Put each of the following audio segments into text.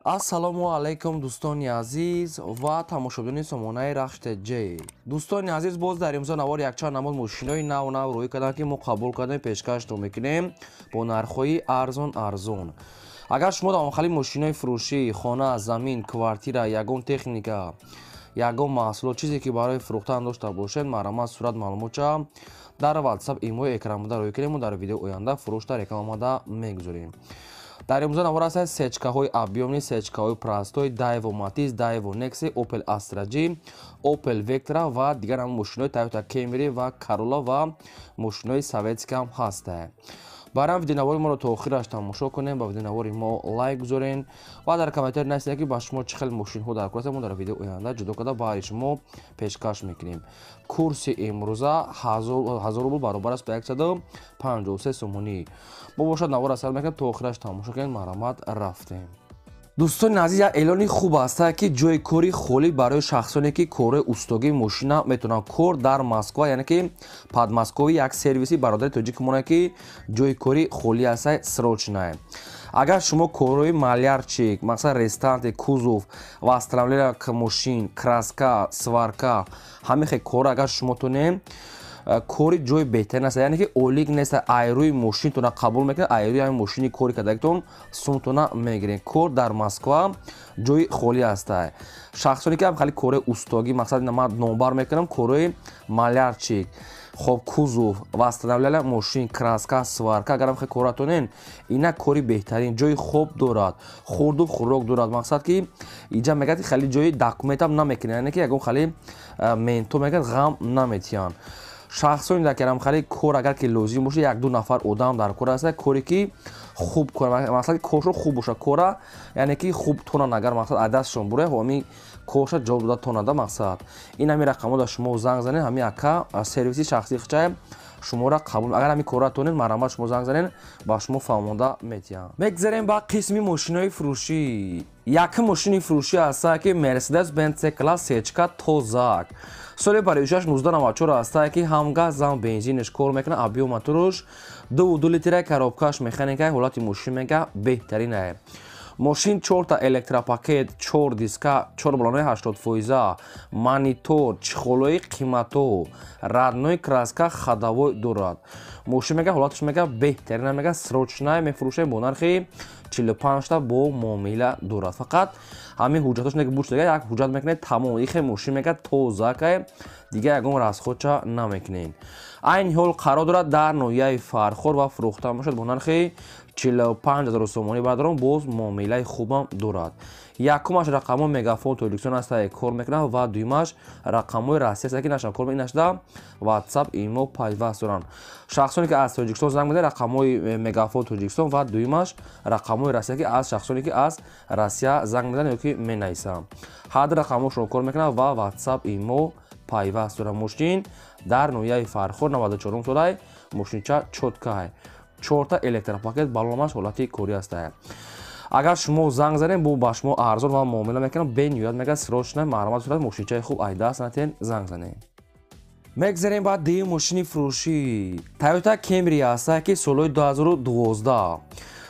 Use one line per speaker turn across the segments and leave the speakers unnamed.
Ассалому алайкум, дӯстони азиз ва тамошобинони сомонаи Рахш ТЖ. Дӯстони азиз, боз дар имзо навор якчанд намуд мошинои нав нав рӯй карданд, ки мо қабул кардем, пешкаштон мекунем бо нархҳои арзон арзон. Агар шумо дар хали мошинои фурӯшӣ, хона, замин, квартира, ягон техника, ягон маҳсулот, чизе ки барои фурӯхтан дошта бошед, марҳамат, сурат, маълумотча дар WhatsApp, имои экранбуда рӯй кунем, дар видео оянда фурӯшта рекламада мегузорем. Дар имрӯза навор ҳастанд сечкаҳои объёмный, сечкаҳои простой, Дайво Матиз, Дайво Некси, Opel Astra G, Opel Vectra ва дигар ҳам мошинои Toyota Camry ва Corolla ва мошинои советский ҳам ҳастанд. Барам видеонавори моро то охираш тамошо кунем, ба видеонавори мо лайк гузорен ва дар комментарий нависед, ки ба шумо чӣ хел мошинҳо дар кор аст. Мо дар видео оянда ҷудо карда баҳри шумо пешкаш мекунем. Курси имрӯза 1000 рубл баробар аст ба 153 сомонӣ. Мо бошад навора сар мекунем, то охираш тамошо кунед. Марҳамат, рафтем. Дӯстони азиз, як эълони хуб аст, ки ҷои кори холӣ барои шахсоне, ки корҳои устогии мошина метавонанд, кор дар Москва, яъне ки Подмосковье, як сервиси бародари тоҷики мона, ки ҷои кори холӣ аст, срочное. Агар шумо корҳои малярчик, масалан, рестанти кузов, восстановление мошин, краска, сварка, ҳамин хел кор агар шумо тонем, кори ҷои беҳтарин аст, яъне ки ойлик нест, айрӯи мошинтона қабул мекунад, айрӯи ҳамин мошини кори кардагитон сумтона мегиред. Кор дар Москва, ҷои холӣ аст. Шахсоне ки хали кори устогӣ, мақсад, ман номбар мекунам, корҳои малярчик, хоб, кузов, восстановление мошин, краска, сварка, агарам хел коратонен, ина кори беҳтарин. Ҷои хоб дорад, хурду хӯрок дорад. Мақсад ки иҷа мегӯяд, ки хеле ҷои документам намекунад, яъне ки ягон хеле менто мегӯяд, ғам наметиҳанд. Шахсоне дар керам хали кор агар ки лозим бошад, як ду нафар одам дар кор аст, коре ки хуб кор, мақсад коршо хуб бошад, кора, яъне ки хуб тонанд, агар мақсад аз дастшон буре, ҳамин корша ҷавоб дода тонада. Мақсад ин ҳамин рақамҳо дар шумо занг занед, ҳамин ака сервиси шахсии хича шуморо қабул. Агар ҳамин корра тонед, марҳамат, шумо занг занед, ба шумо фаҳмонда метиҳам. Мегзарем ба қисми мошинои фурӯшӣ. Якум мошини фурӯшӣ ҳаста, ки Мерседес Бенц С класс, сечка, тозак, соли бароишаш 1994 ҳаста, ки ҳам газ, ҳам бензинаш кор мекунад, объём моторуш 2,2 литра, коробкаш механика. Ҳолати мошин мега беҳтаринае. Мошин чорта электропакет, чор диска, чор балонои 80%, монитор, чехолои қимато, родной краска, ходовой дорад. Мошин мега ҳолаташ мега беҳтарина, мега срочная мефурӯшем бо нархи 45та, бо муомила дорад. Фақат ҳамин ҳуҷҷатош неки буш, дига як ҳуҷҷат мекунед, тамом. Ихе мошин мега тозакае, дига ягон расходча намекунед. Айни ҳол қарор дорад дар ноҳияи Фархор ва фурӯхта мешавад бо нархи 45 000 сомонӣ. Баъдарон боз муомилаи хубам дорад. Якумаш рақамҳои Мегафон Тоҷикистон аста, кор мекунад, ва дуюмаш рақамҳои Россия аста, ки наша кор нашуда, WhatsApp, имо пайваст доранд. Шахсоне ки аз Тоҷикистон занг мезананд, рақамҳои Мегафон Тоҷикистон, ва дуюмаш рақамҳои Россия, ки аз шахсоне ки аз Россия занг мезананд ё ки менависанд, ҳар ду рақамҳошон кор мекунад ва WhatsApp, имо пайваст дорад. Мошин дар ноҳияи Фархор, 94 солай, мошинча чёткай, чорта электропакет, балонаш ҳолати корӣ астае. Агар шумо занг занед, бо ба шумо арзон ва муомила мекунам. Бениҳоят мега срочно, марҳамат, сурат, мошинчаи хуб айдаст натен, занг занед. Мегзарем ба дуюм мошини фурӯшӣ. Toyota Camry ҳаста, ки солҳои 2012,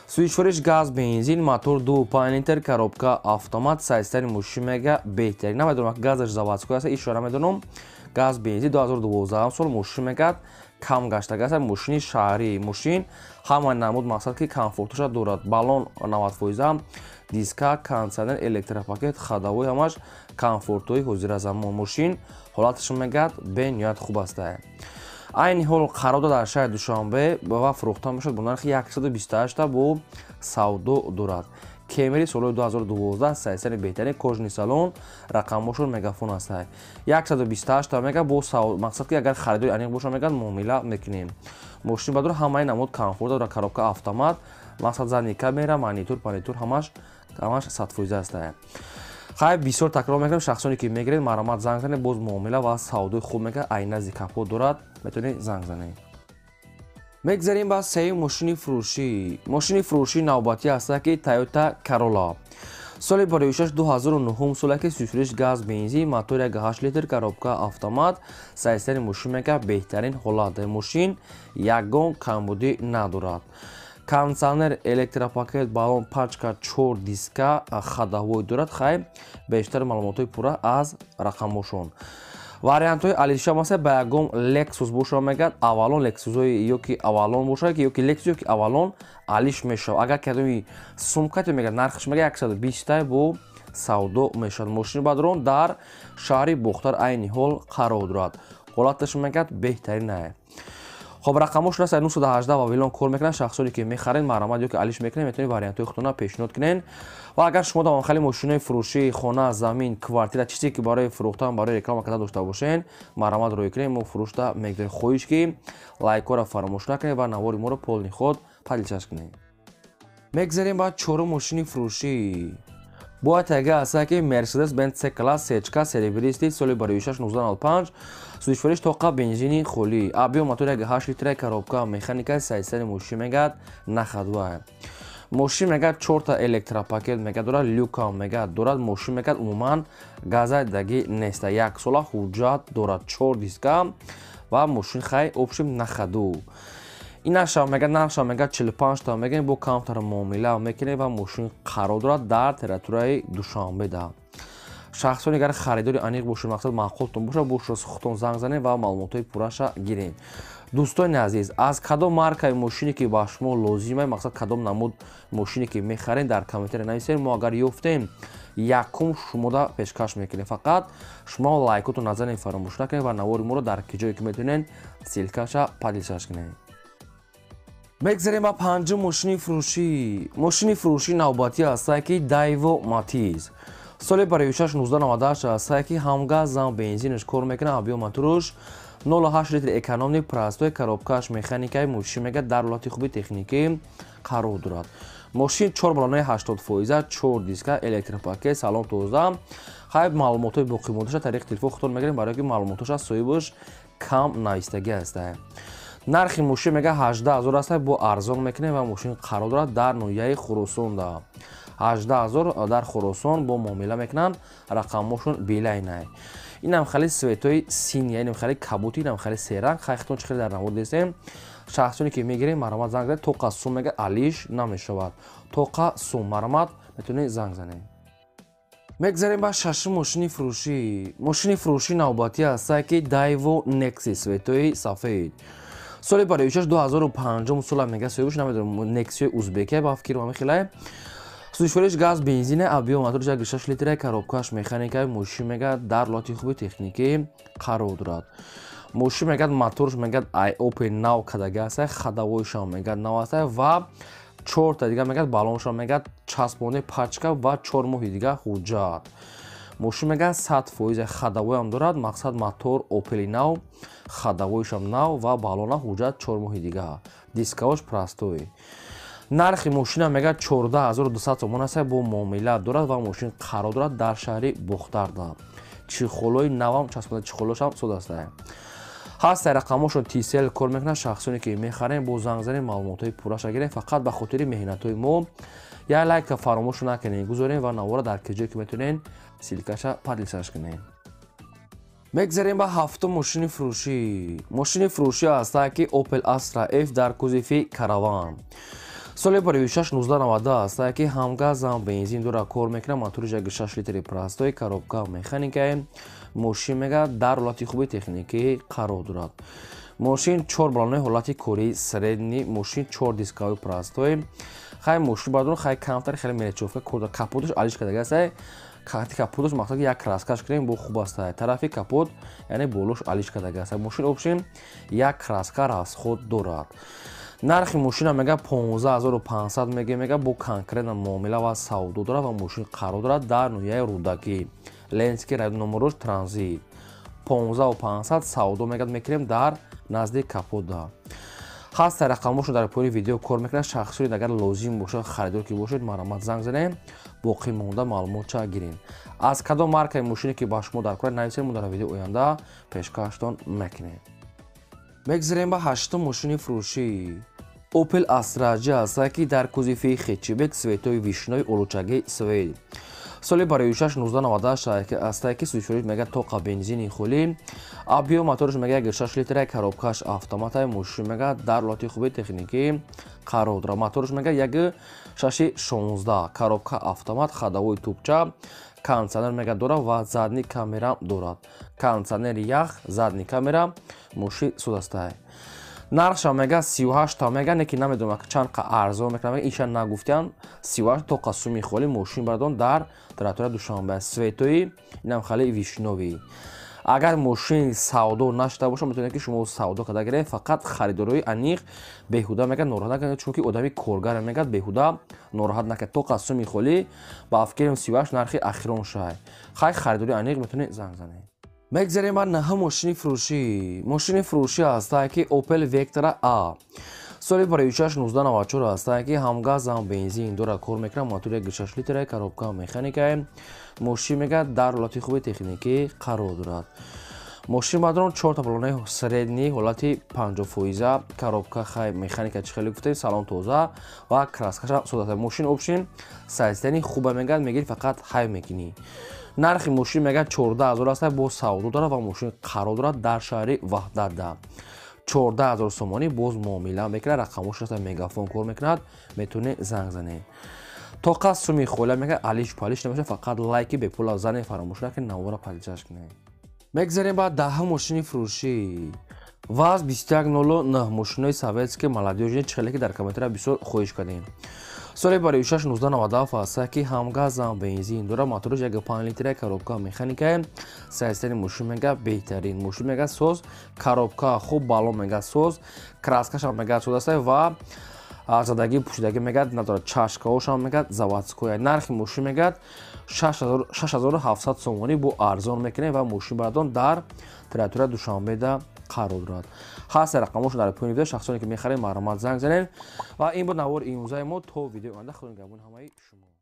сӯзишвориш газ, бензин, мотор 2,5 литр, коробка автомат. Сайстани мошин мега беҳтарин. Намедонам, газаш заводской аст, ишора намедонам, газ, бензин, 2012 сол мошин мегад кам гаштага аст. Мошини шаҳрӣ, мошин ҳама намуд, мақсад ки комфорташа дорад, баллон 90%, диска, кондиционер, электропакет, ходовой, ҳамаш комфортҳои ҳозиразамон. Мошин ҳолаташ мегад бениҳоят хуб аста. Айни ҳол қарор дорад дар шаҳри Душанбе ва фурӯхта мешавад бо нархи 128та, бо савдо дорад. Кемри солҳои 2012, сайсани беҳтарин, кожаный салон, рақамҳошон Мегафон аста. 128та мега бо мақсад ки агар харидори аниқ боша, мегад муомила мекунем. Мошини бадор ҳамаи намуд комфорт дорад, коробка автомат, мақсад задний камера, монитор, панитор, ҳамаш ҳамаш 100% аста. Хай, бисёр такрор мекунем, шахсоне ки мегиред, марҳамат, занг занед, боз муомила ва савдои хуб мекунад, айнази капот дорад, метавонед занг занед. Мегзарем ба сеюм мошини фурӯшӣ. Мошини фурӯшии навбатӣ ҳаста, ки Toyota Corolla, соли бароишаш 2009 сола, ки сӯзишвориш газ, бензин, мотор 1,8 литр, коробка автомат. Сайстани мошин мега беҳтарин ҳолат, мошин ягон камбудӣ надорад. Кондиционер, электропакет, баллон, пачка, 4 диска, ходовой дорад. Хай, бештар маълумотҳои пурра аз рақамҳошон. Вариантҳои алиша маса ба ягон Lexus боша мегӯяд, Авалон, Lexus-ҳои ёки Авалон боша, ёки Lexus ёки Авалон алиш мешавад. Агар кадоми сумкате мегӯяд, нархаш мегӯяд 120 тай бо савдо мешавад. Мошини бадрон дар шаҳри Бохтар айни ҳол қарор дорад. Ҳолаташ мегӯяд беҳтарин. Хоб, рақамҳош 918 Вавилон кор мекунанд. Шахсоне ки мехаред, марҳамат, ёки алиш мекунед, метавонед вариантҳои худтона пешниҳод кунед. Ва агар шумо дар хали мошинои фурӯшии хона, замин, квартира, чизе ки барои фурӯхтан, барои реклама кардан дошта бошед, марҳамат рӯй кунед, мо фурӯшта мегузорем. Хоҳиш ки лайкҳоро фаромӯш накунед ва навори моро полный ход поделиться кунед. Мегзарем ба чорум мошини фурӯшӣ. Бояд тайга аста ки Mercedes-Benz C-класс сечка серебристый соли барои 1905, сӯзишвориш тоқа бензини холӣ, объём мотор 1,8 литра, коробка механика, сайсари мошин мегӯяд находовая. Мошин мегӯяд чорта электропакет мегӯяд дорад, люкам мегӯяд дорад. Мошин мегӯяд умуман газайдагӣ неста, як сола ҳуҷҷат дорад, чор диска ва мошин хай общем на ходу. Инашам мегӯяд нархшам мегӯяд 45 та мегӯем, бо камтар муомила мекунем ва мошин қарор дорад дар территорияи Душанбеда. Шахсоне агар харидори аниқ бошед, мақсад маъқултон бошад, бошад, худтон занг занед ва маълумотҳои пурраша гиред. Дӯстони азиз, аз кадом маркаи мошине ки ба шумо лозима, мақсад кадом намуд мошине ки мехаред, дар комментария нависед. Мо агар ёфтем, якум шумода пешкаш мекунем. Фақат шумо лайкотон назанед, фаромӯш накунед ва навори моро дар ки ҷое ки метавонед ссылкаша поделиться кунед. Мегзарем ба панҷум мошини фурӯшӣ. Мошини фурӯшӣ навбатӣ ҳастае ки Дайво Матиз соли барои 1998 ҳастае ки ҳам газ, ҳам бензинаш кор мекунад, объём моторуш 0,8 литр, экономный, простой, коробкаш механикаи. Мошин мегӯяд дар ҳолати хуби техникӣ қарор дорад. Мошин чор баллонаи 80 фоиза, чор диска, электропакет, салон тоза. Хай, маълумотҳои боқимондаша тариқи телефон худтон мегирем, барое ки маълумотҳоша соҳибаш кам навистагӣ ҳастае. Нархи мошин мега 18 ҳазор аст, бо арзон мекунем ва мошин қарор дорад дар ноҳияи Хуросонда. 18 ҳазор дар Хуросон бо муомила мекунанд, рақамҳошон билайнай. Инам хеле цветои синий, инам хеле кабути, инам хеле серанг. Хайхтон чӣ хеле дар навор дестем. Шахсоне ки мегирем, марҳамат, занг занед. Тоқа сум мега алиш намешавад, тоқа сум, марҳамат, метавонед занг занед. Мегзарем ба шашум мошини фурӯшӣ. Мошини фурӯшӣ навбатӣ ҳастае ки Дайво Некси цветои сафед соли барои 2005 сола мега соҳибаш намедонам, Нексиои узбекия ба фикр ҳамин хелае. Сӯзишвориш газ, бензина, объём моториш 1,6 литра, коробкаш механика. Мошин мегӯяд дар ҳолати хуби техникӣ қарор дорад. Мошин мегӯяд моторш мегӯяд Опел нав кадаги аста, ходовойшам мегӯяд нав аста ва чорта дига мегӯяд баллоншам мегӯяд часпони пачка ва 4 моҳи дига ҳуҷҷат. Мошин мегӯяд 100%, ходовойам дорад, мақсад мотор Опели нав, ходовойшам нав ва баллона ҳуҷҷат 4 моҳи дига, дискаош простой. Нархи мошина мегӯяд 14 200 сомон аст, бо муомила дорад ва мошин қарор дорад дар шаҳри Бохтарда. Чехолои навам часпонда, чехолошам сода аст. Ҳаст рақамҳошон, Тисел кор мекунад. Шахсоне ки мехарем, бо занг занем, маълумотҳои пурраша гирем. Фақат ба хотири меҳнатҳои мо як лайка фаромӯш накунед, гузорем ва навора дар ки ҷое ки метавонед ссылкаша поделиться кунед. Мегзарем ба ҳафтум мошини фурӯшӣ. Мошини фурӯшӣ ҳастае ки Opel Astra F дар кузови Караван соли 1990 ҳастае ки ҳам газ, ҳам бензин дора, кор мекунад, мотори 1,6 литри, простой, коробка механикае. Мошин мегӯяд дар ҳолати хуби техникӣ қарор дорад. Мошин чор баллонаи ҳолати кории средний, мошин чор дисковой, простой. Хай, мошин бардон, хай, камтар хеле мелочёвка кор дорад. Капоташ алиш кардаги астае, кати капоташ мақсад як краскаш кунем, бо хуб астае. Тарафи капот, яъне болош алиш кардаги аст. Мошин общем як краска расход дорад. Нархи мошина мега 15 500 мега, бо конкретно муомила ва савдо дорад ва мошин қарор дорад дар ноҳияи Рӯдакӣ, Ленинский район, номерош Транзит. 15 500 савдо мегад мекунем, дар назди капода ҳаст. Рақамҳошон дар поёни видео кор мекунад. Шахсоне агар лозим бошад, харидор ки бошед, марҳамат, занг занем, боқӣ монда маълумотча гирем. Аз кадом маркаи мошине ки ба шумо дар кора, нависем, мо дар видеои оянда пешкаштон мекунем. Мегзарем ба ҳаштум мошини фурӯшӣ. Opel Astra J ҳастае ки дар кузови хэтчбек, цветои вишнёвый, олучаги свет. Соли барои 1998 астае ки сӯзишвориш мега тоқа бензини холӣ. Объём мотораш мега 1,6 литра, коробкаш автомата. Мошин мега дар ҳолати хуби техникӣ қарор дорад. Мотораш мега 1,6 16, коробка автомат, ходовой тупча, кондиционер мега дорад ва задний камера дорад. Кондиционери ях, задний камера, мошин судастае. Нархша мега 38 та мега, не ки намедонам чанд қа арзон мекунам, иша нагуфтиан. 38 тоқа суми холи. Мошин бардон дар территория Душанбе, цветои инам хали вишнёвый. Агар мошин савдо нашуда бошад, метавонед, ки шумо савдо карда гиред. Фақат харидорои аниқ беҳуда мега нороҳат накунед, чунки одами коргар мегад беҳуда нороҳат накунед. Тоқа суми холӣ ба афкерим 38 нархи ахирон шай. Хай, харидори аниқ метавонед занг занед. Мегзарем ба наҳ мошини фурӯшӣ. Мошини фурӯшӣ ҳастае, ки Opel Vectra A, соли барои 1994 ҳастае, ки ҳам газ, ҳам бензин дорад, кор мекунад. Мотор 1,6 литра, коробка механикае. Мошин мега дар ҳолати хуби техникӣ қарор дорад. Мошин бадрон чорта баллонаи средний ҳолати 50 фоиза, коробка хай механика, чӣ хеле гуфтем, салон тоза ва краскаша содата. Мошин общем состояние хуба мегӯяд, мегирӣ, фақат ҳай мекунӣ. Нархи мошин мегӯяд 14 000 аст, боз савдо дорад ва мошин қарор дорад дар шаҳри Ваҳдатда. 14 000 сомонӣ боз муомила мекунад. Рақамош аст, мегафон кор мекунад, метавонед занг занед. Тоқа суми холя мегӯяд, алиш палиш намешавад. Фақат лайки бепула занед, фаромӯш накунед, навора подписаться кунед. Мегзарем ба даҳ мошини фурӯшӣ. ВАЗ 2109, мошинои советский, молодёжный, чихеле ки дар комментария бисёр хоҳиш кардем. Соли барои 1997 аст, ки ҳам газ, ҳам бензин дорад. Мотораш 1,5 литра, коробка механикае. Состояние мошин мега беҳтарин. Мошин мега соз, коробка хуб, баллон мега соз, краскашам мега соз аст ва задагӣ пӯшидагӣ мегӯяд надорад, чашкаҳошам мегӯяд заводской. Нархи мошин мегӯяд 6700 сомонӣ, бо арзон мекунем ва мошин бардон дар территория Душанбеда қарор дорад. Ҳаст рақамошон дар поёни видео. Шахсоне ки мехарем, марҳамат, занг занед. Ва ин буд навори имрӯзаи мо. То видеои оянда, худо нигаҳбони ҳамаи шумо.